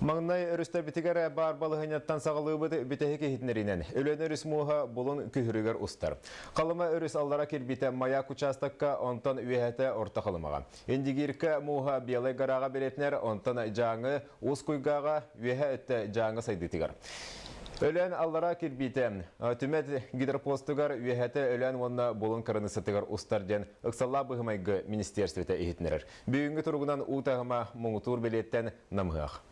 Маҥнай өрүстэрбитигэр баар балаһыанньаттан саҕалыыбыт бүтэһик иһитиннэриинэн Өлөөн өрүс мууһа Булун күһүрүгэр устар. Халыма өрүс аллара кирбитэ Маяк учаастакка, онтон үөһэтэ Орто Халымаҕа. Индигирка мууһа Белай Гораҕа бэлиэтэнэр, онтон Дьааҥы Уус Куйгааҕа, үөһэ өттө Дьааҥы сайдыытыгар. Өлөөн аллара кирбиитэ Түмэт гидропостугар үөһэтэ Өлөөн уонна Булун кыраныыссатыгар устар диэн ыксаллаах быһымайгы министиэрстибэтэ иһитиннэрэр. Бүгүҥҥү туругунан уу таһыма муҥутуур билиэттэн намыһах.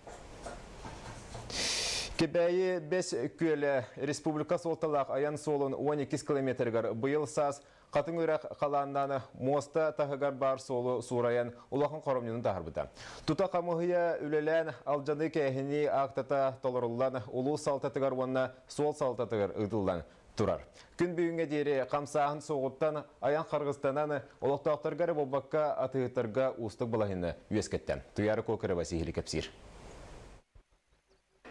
Кэбээйи Бэс Күөлэ республика суолталаах айан суолун 12 километрыгар быйыл саас Хатыҥ Үрэх халааннаан муоста таһыгар баар суолу суурайан улахан хоромньуну таһарбыта. Тута хамыһыйа үлэлээн алдьаныы-кээһинии аактата толоруллан улуус салтатыгар уонна суол салтатыгар ыытыллан турар. Күн бүгүҥҥэ диэри хамсааһын суоҕуттан айан харгыстанан олохтоохторго эрэ буолбакка атыыһыттарга уустук балаһыны үөскэттэ. Туйаара Кокарева сиһили кэпсиир.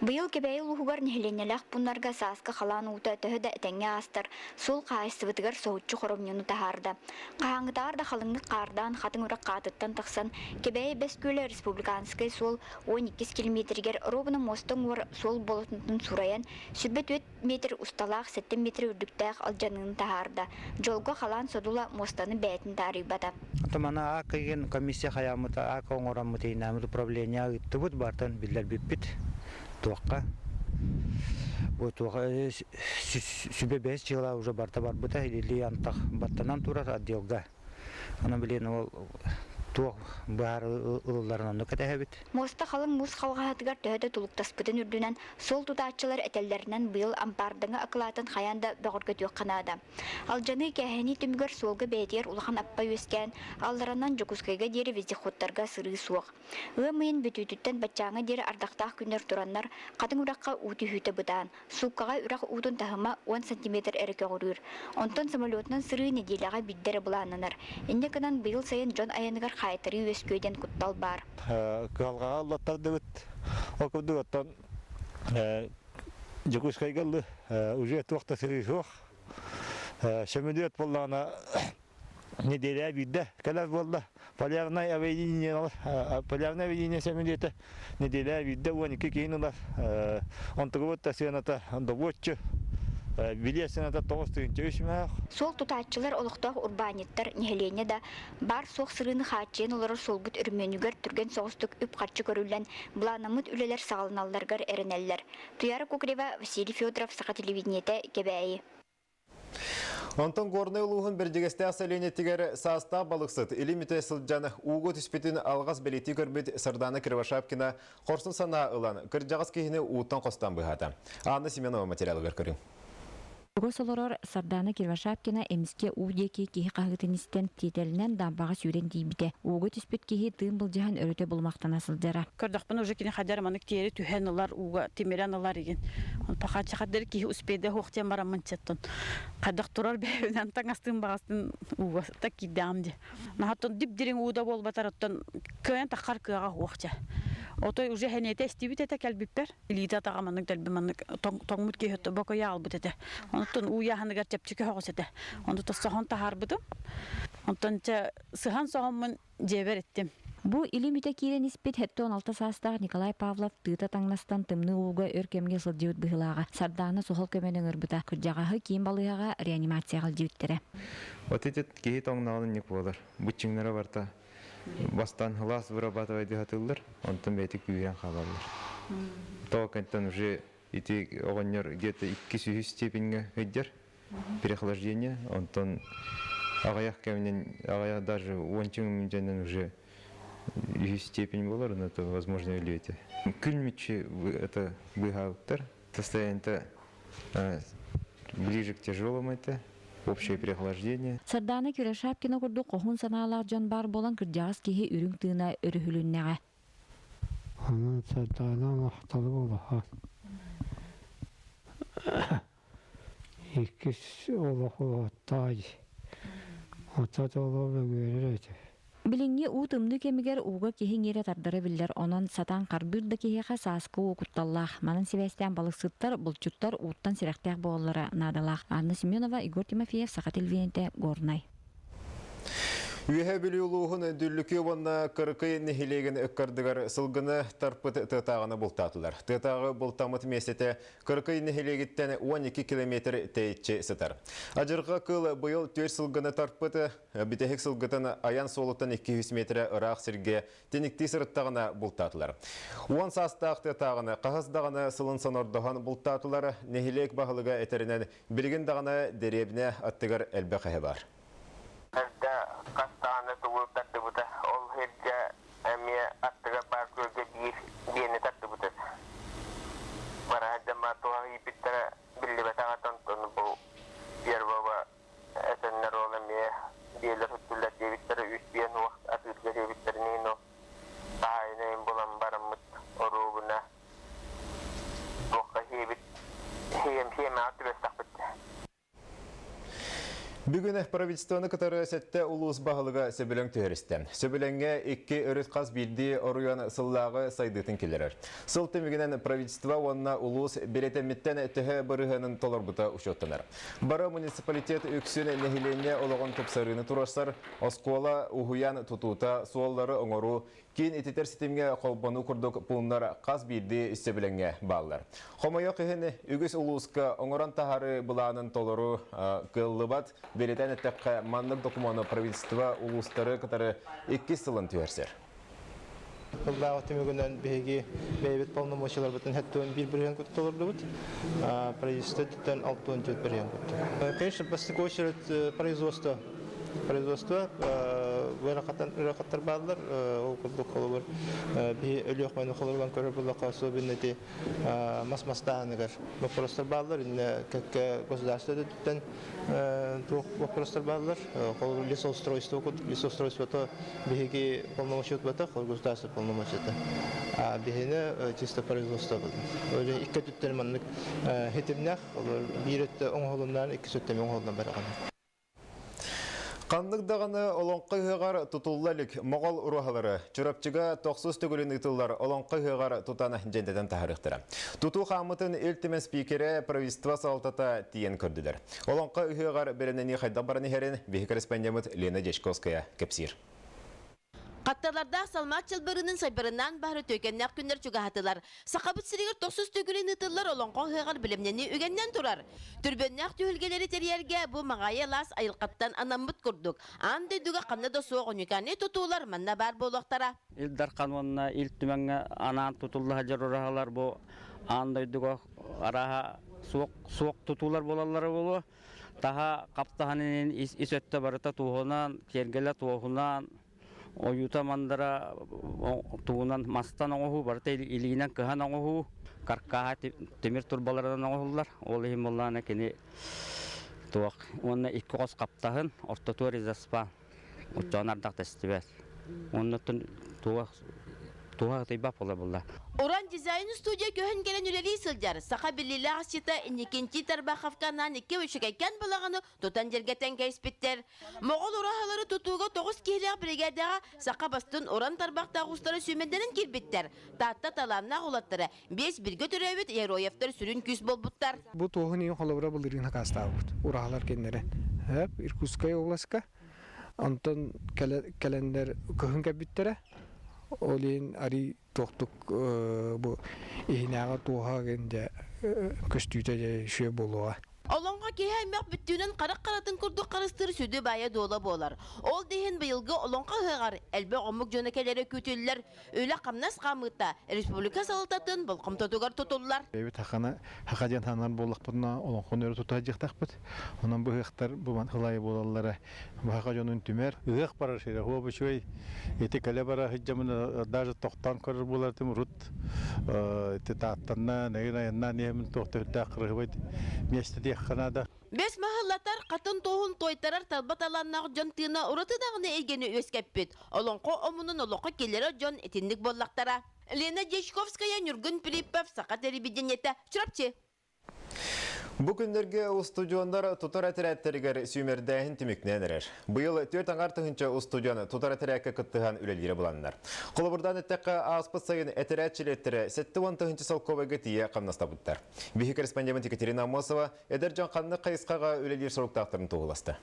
Быйыл Кэбээйи улууһугар нэһилиэнньэлээх пууннарга сааскы халаан уута төһө да этэҥҥэ аастар, суол хаһаайыстыбатыгар соһуччу хоромньуну таһаарда. Хаһааҥҥытааҕар да халыҥнык хаардаан, Хатыҥ Үрэх хаатыттан тахсан, Кэбээйи Бэс Күөлэ республиканскай суол 12 километригэр ровно муоста уҥуор суол болотунатын суурайан, 24 метр усталаах, 7 метр үрдүктээх алдьаныыны таһаарда. Дьолго халаан содула муостаны бэйэтин таарыйбата. Мана аак комиссия хайааммыта аак оҥороммут иинээммит управление ыыттыбыт бартан биллэрбиппит туохха бу туох сүбэ бэс дьыала уже барта барбыта или антах баттанан турар отделга аны билин ол туох быһаар ылылларын онно кэтэһэбит. Муоста халыҥ муус халҕаһатыгар төһө да тулуктаспытын үрдүнэн, суол тутааччылар этэллэринэн быйыл ампаардаҥы акылаатын хайаан да бөҕөргөтүөххэ наада. Алдьаныы-кээһэнии түмүгэр суолга бэйэтигэр улахан аппа үөскээн, алларанан Дьокуускайга диэри вездеходтарга сырыы суох. Ыам ыйын бүтүүтүттэн баччааҥҥа диэри ардахтаах күннэр тураннар, Хатыҥ үрэххэ уу түһүүтэ бытаан, Сууккаҕа үрэх уутун таһыма 10 сантиметр эрэ көҕүрүүр. Онтон самолетунан сырыы нэдиэлэҕэ биирдэ эрэ былааннанар. Инньэ гынан быйыл сайын дьон айаныгар хаайтарыы үөскүө диэн куттал баар. Кыһалҕаҕа ыллаттардыбыт. Ол курдук оттон Дьокуускайга ыллы уже туох да сырыы суох. Сөмөлүөт буоллаҕына неделя биирдэ кэлэр буолла. Полярнай авиалиния полярнай авиалиния сөмөлүөтэ неделя биирдэ 12 киһини ылар. Онтугубут да сыаната добуоччу. Билиэт сыаната 9 3 мөөх. Суол тутааччылар олохтоох урбаанньыттар, нэһилиэнньэ да баар-суох сырыыны хааччыйан олорор суолбут өрөмүөнүгэр түргэн соҕустук үп-харчы көрүллэн, былааннаммыт үлэлэр саҕаланалларыгар эрэнэллэр. Туяра Кукрева, Василий Федоров, Саха телевидениетэ, Кэбээйи. Онтон Горнай улууһун Бэрдьигэстээх сэлиэнньэтигэр саастаах балыксыт илим үтэ сылдьан ууга түспүтүн алҕас бэлиэтии көрбүт Сардана Кривошапкина хорсун санаа ылан, кырдьаҕас киһини ууттан хостоон быһаата. Анна Семенова материалыгар көрүҥ. Чугас олорор Сардана Кривошапкина эмискэ уу диэки киһи хаһыытын истэн, тиэтэлинэн дамбаҕа сүүрэн тиийбитэ. Ууга түспүт киһи тыын былдьаһан өрүтэ булумахтана сылдьара. Көрдөхпүнэ уже кини хадьар маннык тиэри түһэн ылар ууга тимирэн ылар игин. Пахачахадыр киһи успейда суох диэн бараммын четтон. Хайдах турар бэйэбинэн таҥастыын баҕастын ууга так киирдэҕим дии. Наһаттан дип-дириҥ ууда буолбатар оттон кыайан таххар кыаҕа суох дьэ. Отой уже хэниэтэ истибит этэ кэлбиппэр. Илиитэ атаҕа маннык дэлби маннык тоҥмут киһи бокуйа аалбыт этэ. Онтон уу яһаныгар чэпчэки соҕус этэ. Онтон соһон таһаарбытым. Онтон чэ сыһан соһоммун дьиэбэр иттим. Бу илим үтэ киирэн испит 76 саастаах Николай Павлов тыыта таҥнастан тымныы ууга өр кэмҥэ сылдьыбыт быһыылааҕа. Сардаана суһал көмөнү ыҥырбыта. Кырдьаҕаһы киин балыыһаҕа реанимацияҕа илдьибиттэрэ. Вот этот киһи тоҥноҕун инник буолар. Быччыҥнара барта бастаан глаз вырабатывай дыһатыллар, онтон бэйэтэ күүһүрэн хаалаллар. То кэнтэн уже ити оҕонньор где-то иккис үһүс степеньҥэ сылдьар переохлаждение, онтон аҕыйах кэминэн аҕыйах даже уонча мүнүүтэнэн уже үһүс степень буолар, но это возможно өлүөтэ. Күн мүччү это быыһаабыттар. Состояние ближе к тяжелому это общее переохлаждение. Сардаана Кирашапкина курдук хоһуун санаалаах дьон баар буолан кырдьаҕас киһи үрүҥ тыына өрүһүлүннэҕэ. Онон Сардаана махталы буолаха. Иккис олох улааттаай. Оттот олох мөҥүөрэр этэ. Билиҥҥи уу тымныы кэмигэр ууга киһи иҥиирэ тардара биллэр, онон сатаан харбыыр да киһиэхэ сааскы уу кутталлаах. Манан сибээстээн балыксыттар, булчуттар ууттан сэрэхтээх буолаллара наадалаах. Анна Семенова, Егор Тимофеев, Саха телевидениетэ, Горнай. Үөһэ Бүлүү улууһун Дүллүкү уонна Кырыкый нэһилиэгин ыккардыгар сылгыны тарпыт тыатааҕыны бултаатылар. Тыатааҕы бултаммыт миэстэтэ Кырыкый нэһилиэгиттэн 12 километр тэйиччи сытар. Адьырҕа кыыл быйыл түөрт сылгыны тарпыт, бүтэһик сылгытын айан суолуттан 200 метрэ ыраах сиргэ тиниктии сырыттаҕына бултаатылар. Уон саастаах тыатааҕыны хаһыс даҕаны сылын сонордоһон бултаатылар. Нэһилиэк баһылыга этэринэн, билигин даҕаны дэриэбинэ аттыгар элбэх эһэ баар. Эрдэ хас даҕаны тугу тардыбыта, ол сиргэ эмиэ аттыгар баар күөлгэ биир биэни тардыбыта. Бара сылдьан туһах ииппиттэрэ биллибэтэх онтон бу первого этэннэр ол эмиэ биэлэр үттүлэр диэбиттэрэ үс биэн уох атыырга диэбиттэрин ол хаһаайынайын булан бараммыт оруобуна туохха сиэбит сиэм сиэмэҕэ түбэстэхпит. Бүгүн правительствоны кытары сэттэ улуус баһылыга сөбүлэҥ түһэристэ. Сөбүлэҥҥэ икки өрүт хас биирдии оройуон сыллааҕы сайдыытын киллэрэр. Сыл түмүгүнэн правительство уонна улуус бэлиэтэммиттэн төһө бырыһыанын толорбута учуоттанар. Бары муниципалитет үксүн нэһилиэнньэ олоҕун тупсарыыны туруорсар, оскуола, уһуйаан тутуута, суоллары оҥоруу, Киин ититэр ситимҥэ холбонуу курдук пууннар хас биирдии сөбүлэҥҥэ бааллар. Хомойуох иһин, үгүс улууска оҥорон таһаарыы былаанын толору кыаллыбат. Бэлиэтээн эттэххэ, маннык докумуону правительство улуустары кытары иккис сылын түһэрсэр. Сыллааҕы түмүгүнэн биһиги бэйэбит полномочияларбытын хэттуон биир бырыһыан кытта толордубут. Правительство өттүттэн 64 бырыһыан кытта. Конечно, бастакы очередь производство производство ыарахаттар бааллар. Ол курдук холобур биһи Өлүөхмэни холобуран көрөр буоллахха, особенно ити мас мастааһыныгар боппуруостар бааллар. Иннэ кэккэ государство өттүттэн туох боппуруостар бааллар. Холобур лесоустройство лесоустройството биһиги полномочия бата, государство полномочията. А биһини чисто производство был. Икки өттүттэн маннык хитимнэх, биир өттө оҥоһулуннаан, иккис өттө оҥоһулунан бараҕын. Ханнык даҕаны олоҥхо ыһыаҕар тутулла илик моҕол уруһалары Чурапчыга тохсус төгүлүн ыытыллар олоҥхо ыһыаҕар тутан дьэндэтэн таһаарыахтара. Тутуу хааммытын Ил Түмэн спикерэ, правительство салалтата тиийэн көрдүлэр. Олоҥхо ыһыаҕар бэлэмнэнии хайдах баран иһэрин биһи корреспондеммыт Лена Дьячковская кэпсиир. Хатталардаах салмаат чылбырынын сайбарынаан баһары түөкэннээх күннэр чугаһатылар. Сахабыт сиригэр тохсус төгүлүн ыытыллар олоҥхо ыһыаҕар бэлэмнэнии үгэннэн турар. Түрбөннөөх түһүлгэлэри тэрийэргэ бу Маҕаайы алаас айылҕаттан анаммыт курдук. Аан дойдуга ханна да суох уникальнай тутуулар манна баар буолуохтара. Ил Дархан уонна Ил Түмэҥҥэ анаан тутулла сылдьар ураһалар бу аан дойдуга арааһа суох, суох тутуулар буолаллара буолуо. Таһа хаптаһан инин ис, ис өттө барыта туоһунан, киэргэлэ туоһунан, ойуута мандара тугунан мастан оҥоһуу, барыта илиинэн кыһан оҥоһуу, каркааһа тимир турбаларынан оҥоһуллар. Ол иһин буоллаҕына кини туох уонна икки хос хаптаһын, ортотугар изоспа Оччоҕуна ардах тэстибэт. Оннуттан туох туох ытыйбат буола булла. Уран дизайн студия көһөн кэлэн үлэлии сылдьар. Саха биллиилээх асчыта Иннокентий Тарбаховка анаан икки үчүгэйкээн балаҕаны тутан дьэргэтэн кэйиспиттэр. Моҕол ураһалары тутууга тоҕус киһилээх биригээдэҕэ саха бастын уран тарбахтаах уустара сүүмэрдэнэн киирбиттэр. Таатта талааннаах улаттара биэс бииргэ төрөөбүт Яроевтар сүрүн күүс буолбуттар. Бу туоһун ийин холобура былырыын хакаастаабыт ураһалар кэннэрэ. Иркутскай областка. Онтон кэлэннэр кыһын кэлбиттэрэ. Ол иһин арый туохтук бу иһинээҕи туоһа дьэ көстүүтэ дьэ үчүгэй буолуоҕа. Олоҥхо киһи аймах бүттүүнүн харах харатын курдук харыстыыр сүдү баайа-дуола буолар. Ол да иһин быйылгы Олоҥхо ыһыаҕар элбэх омук дьоно кэлэрэ күүтүллэр. Үлэ-хамнас хаамыыта республика салалтатын болҕомтотугар тутуллар. Бэйэбит хахана хаха диэн сананар буоллахпытына олоҥхону өрө тута сылдьыахтаахпыт. Онон бу ыһыахтар бу ылайы буолаллара баһаха дьонун түмэр. Ыһыах барар сирэ хуо үчүгэй ити кэлэ бара сылдьамын даже тохтоон көрөр буолар этим урут ити тааттанна нэгин айаннаан иһэмин туох төрдээх кырыһыбай миэстэ диэххэ наада. Бэс маһыллатар, хатын туоһун туойтарар талба талааннаах дьон тыына ураты даҕаны эйгэни үөскэппит. Олоҥхо омунун олоххо киллэрэр дьон итинник буоллахтара. Лена Дьячковская, Ньургун Филиппов, Саха телевидениетэ, Чурапчы. Бу күннэргэ устудьуоннар тутар этэрээттэригэр сүүмэрдээһин түмүктэнэн эрэр. Быйыл түөрт аҥаар тыһыынча устудьуон тутар этэрээккэ кыттыһан үлэлиирэ буланнар. Холобурдаан эттэххэ, ааспыт сайын этэрээт чилиэттэрэ 70 тыһыынча солкуобайга тиийэ хамнастабыттар. Биһи корреспондент Екатерина Аммосова эдэр дьон ханнык хайысхаҕа үлэлиир соруктаахтарын туоһуласта.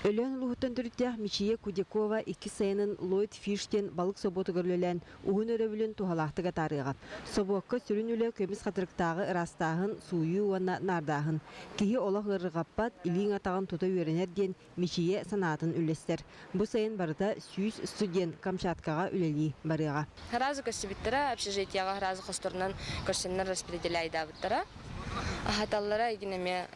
Өлөөн улууһуттан төрүттээх Мичийэ Кудякова иккис сайынын Ллойд Фиш диэн балык собуотугар үлэлээн уһун өрөбүлүн туһалаахтык атаарыаҕа. Собуокка сүрүн үлэ көмүс хатырыктааҕы ыраастааһын, сууйуу уонна наардааһын. Киһи олох ыарырҕаппат, илииҥ-атаҕын тута үөрэнэр диэн Мичийэ санаатын үллэстэр. Бу сайын барыта 100 студент Камчаткаҕа үлэлии барыаҕа. Сразу көрсүбүттэрэ, общежитиеҕа сразу хосторунан көрсөннөр распределяйдаабыттара. Аһаталлара игин эмиэ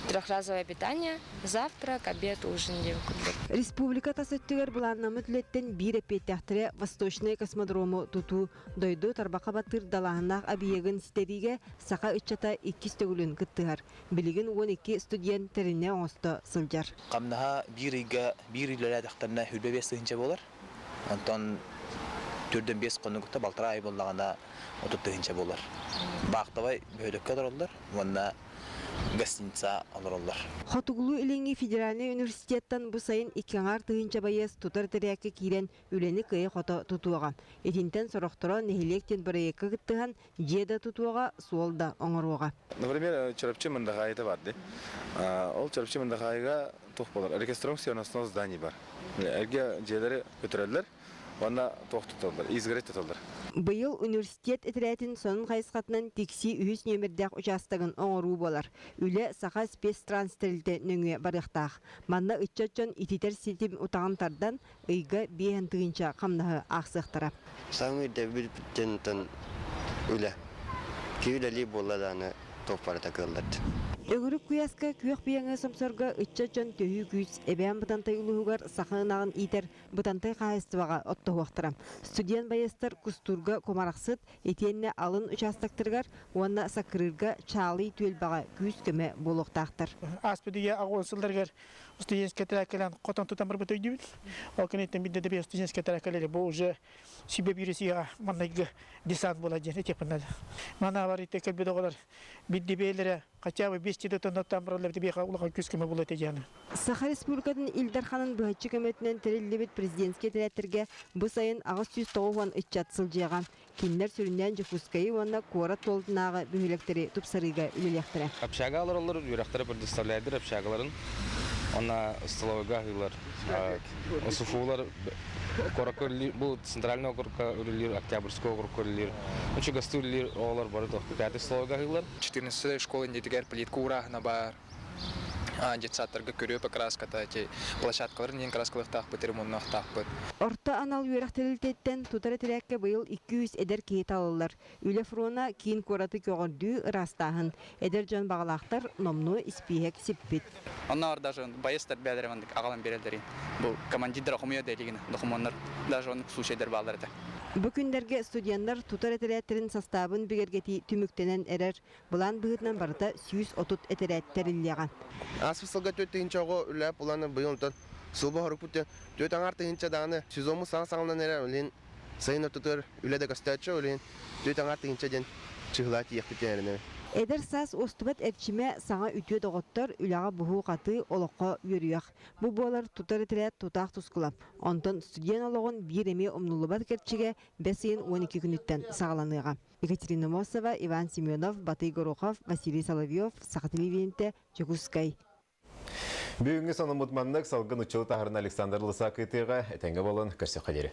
трехразовое питание, завтрак, обед, ужин диэн курдук. Республика тас өттүгэр былааннаммыт үлэттэн биир эппиэттээхтэрэ Восточный космодрому тутуу дойду тарбахха баттыыр далааһыннаах объегын ситэриигэ саха ыччата иккис төгүлүн кыттыһар. Билигин 12 студент тэринэ оҥосто сылдьар. Хамнаһа биир ыйга биир үлэлээтэхтэринэ 25 тыһыынча буолар. Онтон төрдөн биэс хонугута балтараа ай буоллаҕына 30 тыһыынча буолар. Баахтабай бөһүөлэккэ олороллор уонна гостиница олороллор. Хотугулуу-Илиҥҥи федеральнай университеттан бу сайын икки аҥаар тыһыынча байыас тутар тэрээккэ киирэн үлэни кыайа-хото тутуоҕа. Итинтэн сорохторо нэһилиэк диэн бырайыакка кыттыһан дьиэ да тутуоҕа, суол да оҥоруоҕа. Например, Чурапчы Мындахаайыта бар дии. Ол Чурапчы Мындахаайыга туох буолар? Реконструкция основного зданий бар. Эргэ дьиэлэри көтүрэллэр уонна туох туталлар? Изгородь туталлар. Быйыл университет этэрээтин сонун хайысхатынан Тикси үһүс нүөмэрдээх учаастагын оҥоруу буолар. Үлэ Саха спецтранс тэрилтэ нөҥүө барыахтаах. Манна ыччат дьон ититэр ситим утаҕын тардан, ыйга 5000 хамнаһы аахсыахтара. Саҥа ирдэбилбиттэн үлэ. Киһи үлэлии буолла даҕаны туох барыта кыаллар. Өҥүрүк куйааска күөх быйаҥы сомсорго ыччат дьон төһүү күүс Эбээн Бытантай улууһугар саха ынаҕын иитэр Бытантай хаһаайыстыбаҕа оттоһуохтара. Студент байыастар Кустуурга Кумарахсыт итиэннэ алын учаастактарыгар уонна Саккырыырга Чаалый түөлбэҕэ күүс-көмө буолуохтаахтар. Ааспыт үйэ аҕыс сылларыгар студенческай траккалаан хотон тутан барбыт өйдүүбүт. Ол кэнниттэн биирдэ да студенческай траккалары бу уже сүбэ биирисиэҕэ маннайгы десант буола диэн этиэхпин наада. Манаа бар итте кэлбит оҕолор бидди бэйэлэрэ хотя бы бес титутуннаттан бараллар биэхэ улахан күүс көмө буолуо этэ диэн. Саха Республикатын Ил Дарханын быһаччы көмөтүнэн тэриллибит президентскэй этэрээттэргэ бу сайын 890 ыччат сылдьыаҕа. Кинилэр сүрүннээн Дьокуускайы уонна куорат туолтунааҕы бөһүөлэктэри тупсарыыга үлэлиэхтэрэ. Общага олороллор, үөрэхтэрэ предоставляйдыр общагаларын. Онно столовойга аһыылар. СФУлар куоракка үлэлиир, бу центральный округка үлэлиир, Октябрьскай округка үлэлиир. Чугастыы үлэлиир оҕолор бары пятый столовойга аһыылар. 14 школа иннитигэр плитка уурааһына баар. Детсадтарга көрүө покраската эти площадкаларын иһин краскалыахтаахпыт, ремоннуохтаахпыт. Орто анал үөрэх тэрилтэттэн тутар этэрээккэ быйыл 200 эдэр киһи талыллар. Үлэ фрона киин куораты көҕөрдүү, ыраастааһын. Эдэр дьон баҕалаахтар номнуо испииһэк сиппит. Оннооҕор даже байыастар бэйэлэрэ маннык аҕалан биэрэллэрин бу командирдара хомуйа да илигинэ докумуоннар даже оннук случайдар бааллар этэ. Бу күннэргэ студеннар тутар этэрээттэрин састаабын бигэргэтии түмүктэнэн эрэр. Былаан быһыытынан барыта 130 этэрээт тэриллиэҕэ. Ааспыт сылга 4 тыһыынча оҕо үлэлэп улаана быйыл онтон сылба хорукпут түөрт аҥаар тыһыынча даҕаны сезоммут саҥа саҥаланан эрэр ол иһин сайын ортотугар үлэ да көстөөччү ол иһин түөрт аҥаар тыһыынча диэн чыһылаа тиийиэхпит диэн эрэнэбин. Эдэр саас уостубат эрчимэ саҥа үтүө доҕоттор, үлэҕэ буһуу-хатыы, олоххо үөрүйэх. Бу буолар тутар этэрээт тутаах тускула. Онтон студент олоҕун биир эмиэ умнуллубат кэрчигэ бэс ыйын 12 күнүттэн саҕаланыаҕа. Екатерина Мосова, Иван Семенов, Батый Горохов, Василий Соловьев, Саха телевидениетэ, Дьокуускай. Бүгүҥҥү сонуммут маннык салгын уччулу таһарын Александр Лысак ыытыаҕа этэҥҥэ буолан көрсөххө диэри.